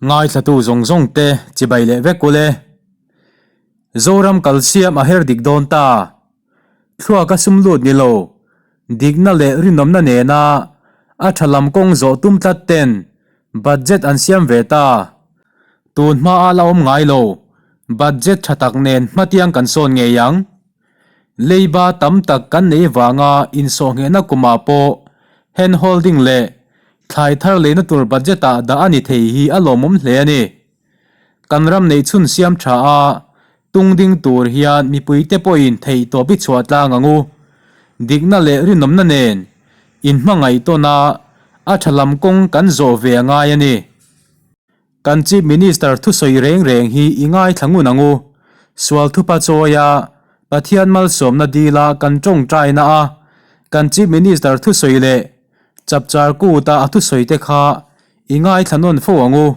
Ngaithlatu zawng zawng te chibai leh vek ule. Zoram kalsiam a her dik dawn ta. Thluak a sum lut ni lo, dikna leh rinawmna nena a tha lam kawng zawh tum tlat ten budget an siam ve ta. Tun hma a la awm ngai lo, budget tha tak nen hmatiang kan sawn ngei ang. Leiba tam tak kan nei vanga insawhnghehna kumah pawh hand holding leh thlai thar leina tur budget ah dah a ni thei hi a lawmawm hle a ni. Kan ram neih chhun siam tha a, tung ding tur hian mipuite pawhin theih tawp i chhuah tlang ang u. Dikna leh rinawmna nen inhmangaih tawn a, a tha lam kawng kan zawh ve a ngai a ni. Kan Chief Minister thusawi reng reng hi i ngaithla ngun ang u. Sual thupa chawia Pathian malsawmna dila kan tawngtaina a, kan Chief Minister thusawi leh chapchar kuta a thusawi te kha i ngaithla nawn fo ang u.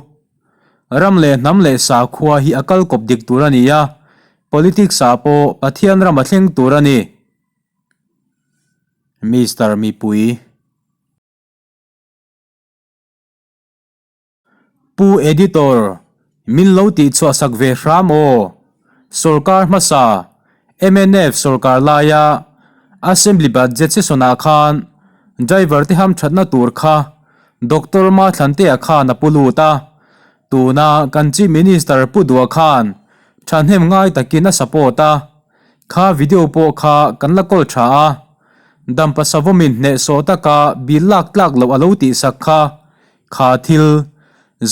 Ram leh hnam leh sakhua hi a kal kawp dik tur a ni a, politics ah pawh Pathian ram a thleng tur a ni. Mister Mipui. Pu Editor, min lo tihchhuah sak ve hram aw. Sorkar hmasa, mnf sorkar laia Assembly Budget session ah khan driver te hamthatna tur kha Doctor Mathlantea khan a pu lut a, tuna kan Chief Minister Pu Dua khan thahnem ngai takin a support a, kha video pawh kha kan la kawl tha a, Dampa Savawmin hnehsawh taka bill lak tlak loh a lo tihsak kha Kha thil,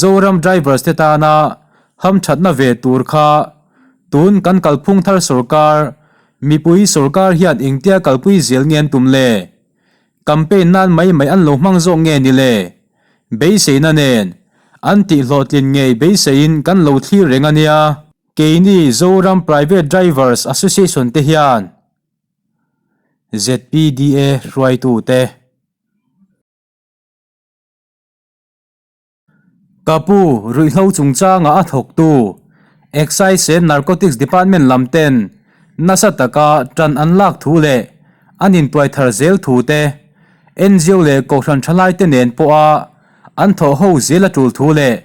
Zoram drivers te tana hamthatna ve tur kha tun kan kalphung thar sorkar, mipui sorkar hian engtia kalpui zel nge an tum le? Campaign nan mai mai an lo hmang zawk nge ni le? Beiseina nen, an tihhlawhtlin ngei beiseiin kan lo thlir reng a nia. Keini Zoram Private Drivers Association te hian ZPDA hruaitute. Ka pu, ruihhlo chungchanga a thawktu Excise and Narcotics Department lam ten nasa taka tan an lak thu leh an intuai thar zel thu te, NGO leh Kohhran thalai te nen pawha an thawh ho zel a tul thu leh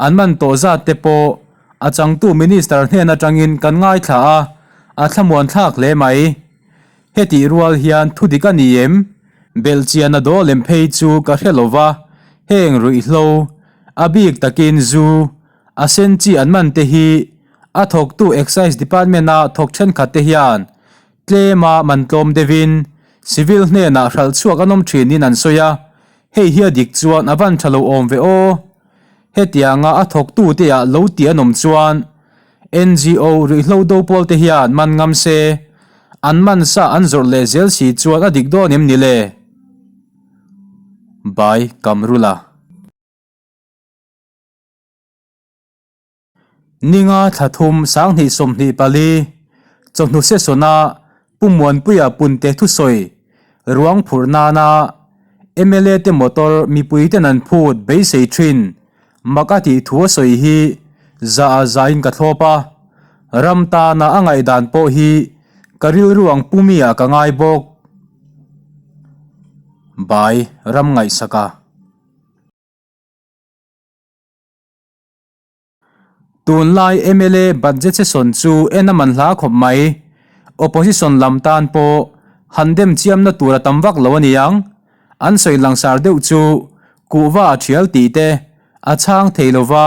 an man tawh zat te pawh a changtu Minister hnen atangin kan ngaithla a, a thlamuan thlak hle mai. Hetih rual hian thu dik a ni em? Belhchian a dawl em phei chu ka hre lo va, heng ruihhlo, a bik takin zu, a sen chi an man te hi a thawktu Excise Department-a thawk thenkhat te hian tlema man tlawm deuhin civil hnenah hralh chhuak an awm thinin an sawi a, hei hi a dik chuan a van tha lo awm ve aw. Hetianga a thawktu te ah lo tih an awm chuan NGO ruihhlo do pawl te hian man ngam se, an man sa an zawrh leh zel si chuan a dik dawn em ni le? By Kamrula. Ninga thla thum 2024, chawhnu session-a Pu Muanpuia Punte thusawi ruang phurh nana mla te motor mipui ten an phut beisei thin mak a tih thu a sawi hi za a zain ka thlawp a, ram tana a ngaihdan pawh hi ka rilru ang pu mi ah ka ngai bawk. Bai ram ngaihsaka. Tunlai mla budget session chu en a man hla khawp mai. Opposition lam tan pawh han dem chiamna tur a tam vak lo a niang. An sawi langsar deuh chu kuhva a thial tih te, a chhang thei lova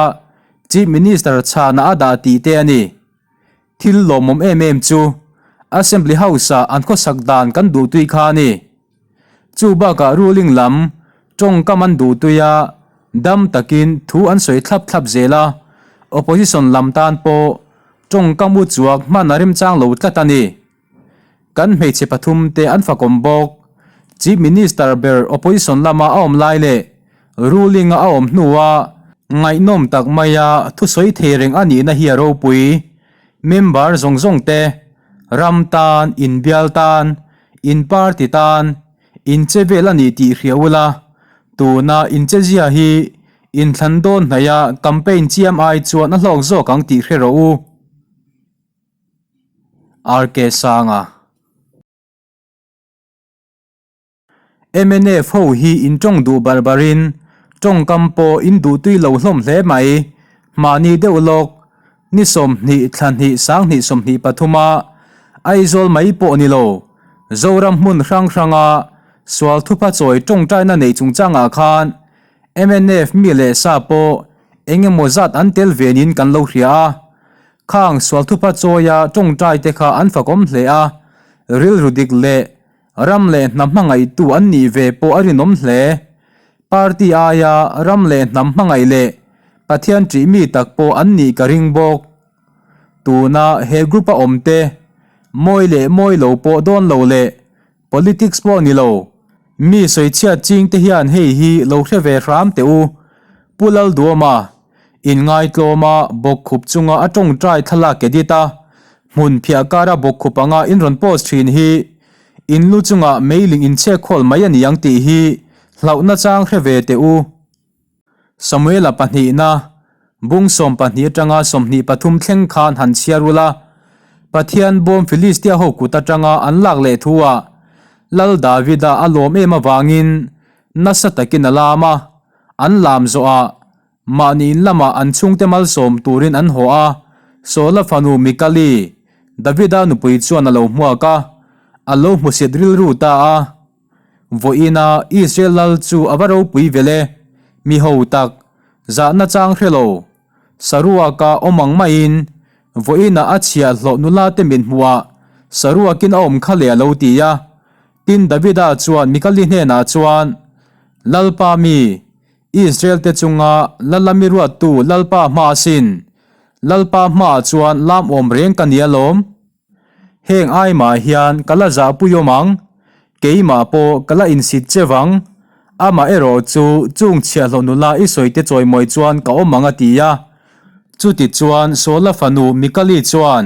Chief Minister chhana a dah tih te a ni. Thil lawmawm em em chu Assembly House-ah an khawsak dan kan duhtui kha a ni. Chu bakah ruling lam tawngkam an duhtui a, dam takin thu an sawi thlap thlap zel a, opposition lam tan pawh tawngkam u chuak hman a remchang lo tlat a ni. Kan hmeichhe pathum te an fakawm bawk. Chief Minister ber opposition lama a awm lai leh ruling a a awm hnua ngaihnawm tak maia thusawi thei reng a nihna hi a ropui. Member zawng zawng te ram tan, inbial tan, in party tan in che vel a ni tih hria ula, tuna in che zia hi inthlan dawn hnaih a campaign chiam ai chuan a hlawk zawk ang tih hre rawh u. RK Sanga. Mnf ho hi in tawng duh bar barin Tawngkam pawh in duhtui lo hlawm hle mai. Mahni deuh lawk, ni 20 thla hnih 20 23 a Aizawl mai pawh ni lo, Zoram hmun hrang hranga sual thupha chawi tawngtaina nei chungchangah khan mnf mi leh sa pawh eng emaw zat an tel ve niin kan lo hria a. Khang sual thupha chawia tawngtai te kha an fakawm hle a, rilru dik leh Ram leh hnam hmangaihtu an nih ve pawh a rinawm hle. Party aia ram leh hnam hmangaih leh Pathian ṭih mi tak pawh an nih ka ring bawk. Tuna he group a awm te, mawi leh mawi lo pawh dawn lo leh politics pawh ni lo, mi sawichhiat ching te hian hei hi lo hre ve hram teh u. Pu Lalduama, Inngaitlawma bawkkhup chunga a tawngtai thlalak edit a, hmun phiah kara bawkkhup anga in rawn post thin hi in lu chungah meiling inchhek khawl mai a ni ang tih hi hlauhna chang hre ve teh u. Samuela pahnihna, bung 12 atanga 23 thleng khan han chhiar ula, Pathian bawm Filistia ho kut atanga an lak leh thu ah Lal Davida a lawm em avangin nasa takin a lam a, an lam zawhah Mahni in lamah an chhungte malsawm turin an haw a, Saula fanu Mikali, Davida nupui chuan a lo hmuak a, a lo hmusit rilru ta a. Vawiina Israel lal chu a va ropui vel e, mi ho tak, zahna chang hre lo, saruaka awm ang maiin vawiina a chhiahhlawh nula te mit hmuhah saruakin a awm kha le a lo ti a. Tin, Davida chuan Mikali hnenah chuan, Lalpa mi, Israel te chunga Lalami ruattu Lalpa hma asin, Lalpa hmaah chuan lam awm reng ka ni alawm. Heng aimah hian ka la zahpui awm ang, keimah pawh ka la insit che vang, amah erawh chu chung chhiahhlawh nula i sawi te chawimawi chuan ka awm ang a ti a. Chuti chuan Saula fanu Mikali chuan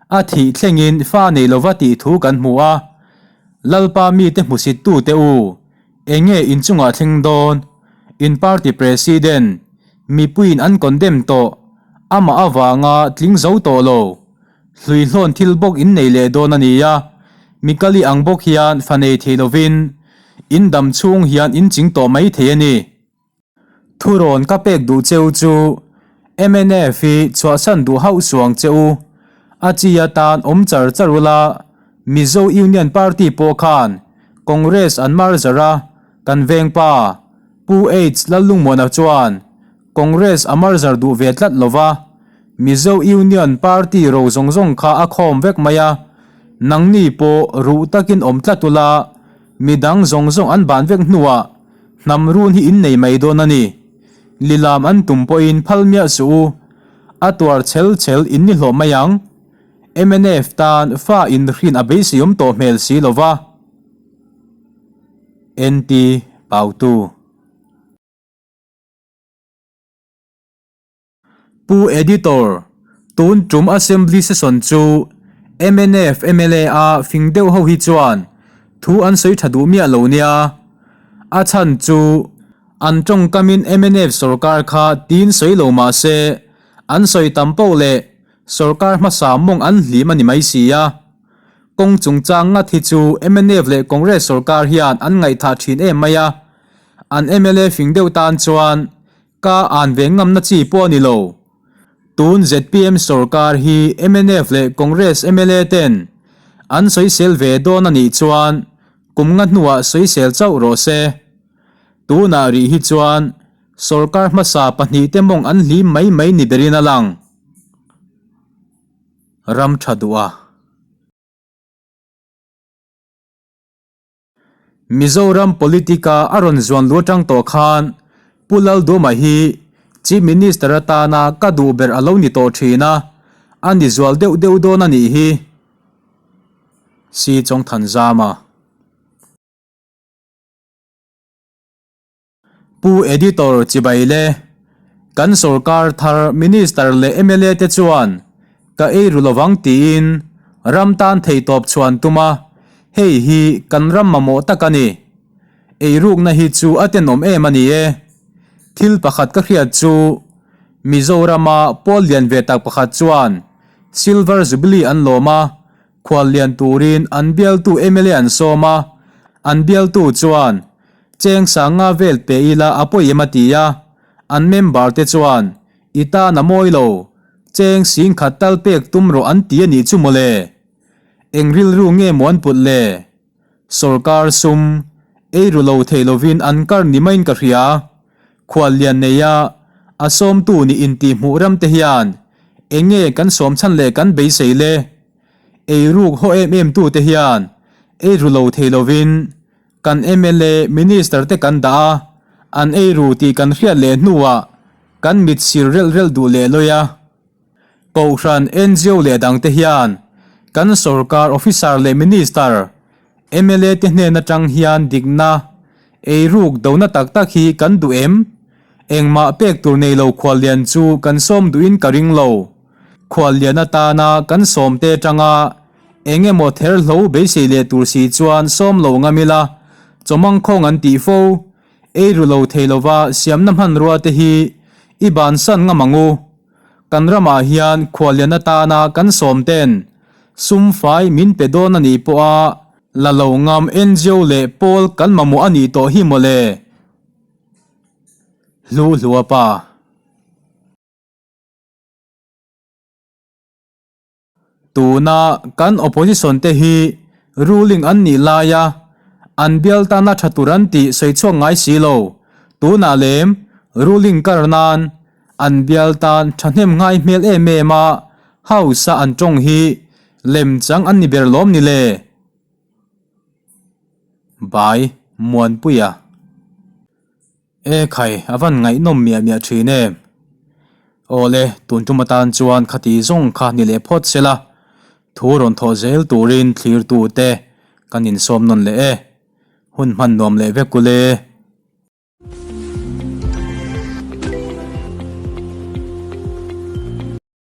a thih thlengin fa nei lova tih thu kan hmu a, Lalpa mite hmusittute u, Enge in chungah thleng dawn? In party president, mipuiin an condemn tawh, amah avanga tling zo tawh lo. Hluihlawn thil bawk in nei leh dawn a nia. Mikali ang bawk hian fa nei thei lovin in dam chhung hian in ching tawh mai thei a ni. Thurawn ka pek duh cheu chu mnf hi chhuahsan duh hauh suang che u. A chi atan awm char char ula, Mizo Union Party pawh khan Congress an mar zar a, kan veng pa Pu H Lallungmuana chuan Congress a mar zar duh ve tlat lo va, Mizo Union Party ro zawng zawng kha a khawm vek mai a, nangni pawh ruh takin awm tlat ula, midang zawng zawng an ban vek hnuah Hnam run hi in nei mai dawn a ni. Lilam an tum pawhin phal miah suh u. A tuar chel chel in ni hlawh mai ang. Mnf tan fa in hrin a beiseiawm tawh hmel si lo va. NT Pautu. Pu Editor, tun tum Assembly session chu mnf mla a fing deuh ho hi chuan thu an sawi tha duh miah lo nia. A chhan chu an tawngkamin mnf sorkar kha tin sawi lo mah se an sawi tam poh leh sorkar hmasa mawng an hlim a ni mai si a. Kawng chungchang ngat hi chu mnf leh Congress sorkar hian an ngaihthah thin em mai a. An mla fing deuh tan chuan Ka an ve ngamna chi pawh a ni lo. Tun zpm sorkar hi mnf leh Congress mla ten an sawisel ve dawn a nih chuan kum nga hnuah sawisel chauh rawh se. Tunah rih hi chuan sorkar hmasa pahnihte mawng an hlim mai mai ni berin a lang. Ram tha duh a. Mizoram politic-a a rawn zuan lu atang tawh khan Pu Lalduma hi Chief Minister atana ka duh ber a lo ni tawh thin a, a ni zual deuh deuh dawn a nih hi. Si Chawngthanzama. Pu Editor chibai le, kan sorkar thar Minister leh mla te chuan ka ei ru lovang tiin ram tan theihtawp chhuan tum a, hei hi kan ram mamawh tak a ni. Eirukna hi chu a tenawm em a ni e. Thil pakhat ka hriat chu Mizorama pawl lian ve tak pakhat chuan Silver Jubilee an lawm a, khual lian turin an bialtu mla an sawm a, an bialtu chuan. Cheng sanga vel pe ila a pawi em a ti a, an member te chuan i tan a mawi lo, cheng sing khat tal pek tum rawh an ti a nih chu mawle. Eng rilru nge maw an put le? Sorkar sum ei ru lo thei lovin an kar ni maiin ka hria. Khuallian neia a sawmtu nih intihhmuh ram te hian eng nge kan sawm chhan leh kan beisei le? Eiruk haw em em tute hian ei ru lo thei lovin kan mla, Minister te kan dah a, an ei ru tih kan hriat leh hnuah kan mit sir relh relh duh leh lawi a. Kohhran, ngo leh dangte hian kan sorkar officer leh minister, mla te hnen atang hian dikna, eiruk dona tak tak hi kan duh em? Engmah pek tur nei lo khuallian chu kan sawm duhin ka ring lo. Khuallian atana kan sawmte atanga eng emaw therhlo beisei leh tur si chuan sawm lo ngam ila, chawmangkhawng an tih fo. Ei ru lo thei lova siamna hmanrua te hi i bansan ngam ang u. Kan ramah hian khuallian atana kan sawm ten sum fai min pe dawn a nih pawha la lo ngam ngo leh pawl kan mamawh a nih tawh hi mawle. Hlu hlua pa. Tuna kan opposition te hi ruling an nih laia an bial tana tha tur an tih sawi chhuak ngai si lo. Tunah lem ruling kar nan an bial tan thahnem ngai hmel em em a house a an tawng hi lem chang an ni ber lawm ni le? By Muanpuia. E khai, a van ngaihnawm miah miah thin em? Aw le, tun tum atan chuan khati zawng kha ni leh phawt se la, thu rawn thawh zel turin thlirtu te kan insawm nawn leh e. Hun hman nuam leh vek u le.